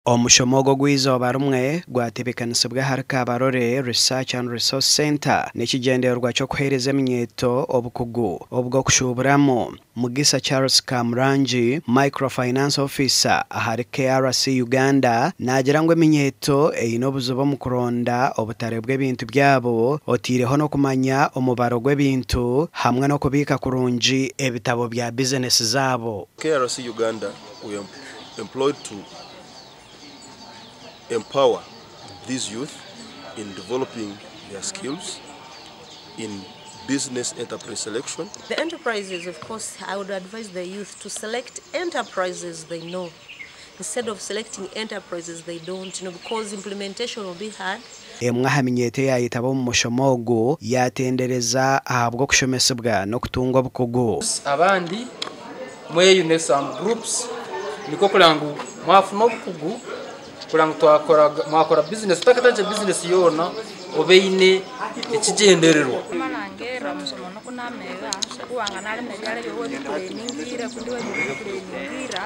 Omushomo ogu ogw'eizooba rimwe gwatebeekanisibwa ahari Kabarole Research and Resource Centre n'ekigyendererwa ky'okuheereza eminyeeto obukugu obw'okushuuburamu. Mugisa Charles Kamurangi, Microfinance Officer ahari KRC Uganda naagira ngu eminyeeto eine obuzibu omu kuronda obutare bw'ebintu byabo oteireho n'okumanya omubaro gw'ebintu hamwe n'okubiika kurungi ebitabo bya bizinesi zaabo. KRC Uganda we are employed to empower these youth in developing their skills in business enterprise selection. The enterprises, of course, I would advise the youth to select enterprises they know instead of selecting enterprises they don't know, because implementation will be hard. Emwe aha minyeeto eyaayetaba omu mushomo ogu yaatendereza ahabw'okushomesibwa n'okutunga obukugu. Abandi mweyune some groups nikwo kureba ngu mwafuna obukugu kureba ngu twakora mwakora business otakatandikire business yoona obe eine ekigyendererwa. Marangerera omusomo n'okunamerera kuwanga narema ebyaro ebyo webikureningira kundi webikureningira.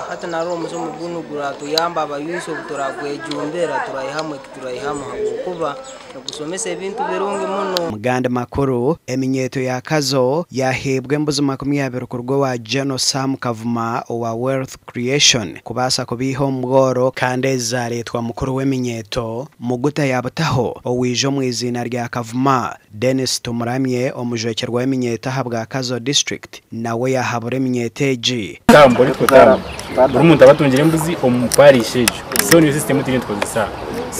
Hati narora omusomo gunu guratuyamba abayusi obu turagwejumbira turaihamu eki turaihamu habwokuba nigusomesa ebintu birungi muno. Mugandi makuru, eminyeeto ya Kazo yaheebwa embuzi 20 kuruga owa General Sam Kavuma owa Wealth Creation kubaasa kubiiha omu bworo, kandi ezi zareetwa mukuru w'eminyeeto Muguta Yabutaho owija omu iziina rya Kavuma. Dennis Tumuramye, omujwekyerwa w'eminyeeto ahabwa Kazo District, nawe yahabura eminyeeto egi. Tambo nitwo tambo buri muntu abatungire embuzi omu parish egyo, so niyo system turiyo nitukozesa.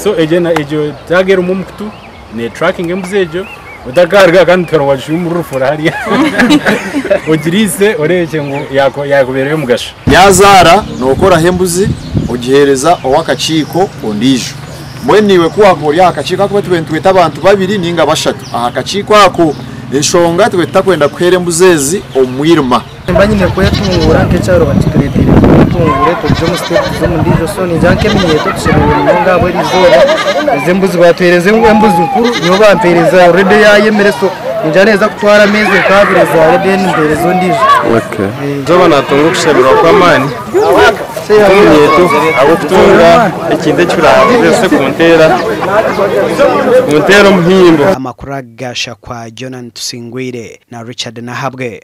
So egyo egyo tag erimu omukutu ne tracking embuzi egyo otakaruga kandi tukarwa muri rufura hariya ogiriise oreebeke ngu yakubeerayo omugasho. Yazaara nokoraho embuzi ogihereza ow'akakiiko ondiijo. Mbwenu iwe ku wakuba ori aha kakiiko ako, tube nitweta abantu babiri ninga bashatu aha kakiiko ako, enshonga tube tutakwenda kuheera embuzi ezi omu mwirima. Mba nyine kwetungura nk'ekyaro bakitureeteire twetungure tugye omu step z'omundiijo. So ningira nk'eminyeeto tushemereire munonga ahabwa erizooba ezi embuzi batuhereza, embuzi nkuru nibo bampereza already yayemire, so ningira neeza kutwara ameezi nka 2 ezaare, then mpereza ondiijo. Izooba natunga okushemererwa kw'amaani nk'omunyeeto ahabw'okutunga ekintu ekirabaase kunteera omuhimbo. Amakuru agasha kwa Jonan Tusingwire na Richard Nahabwe.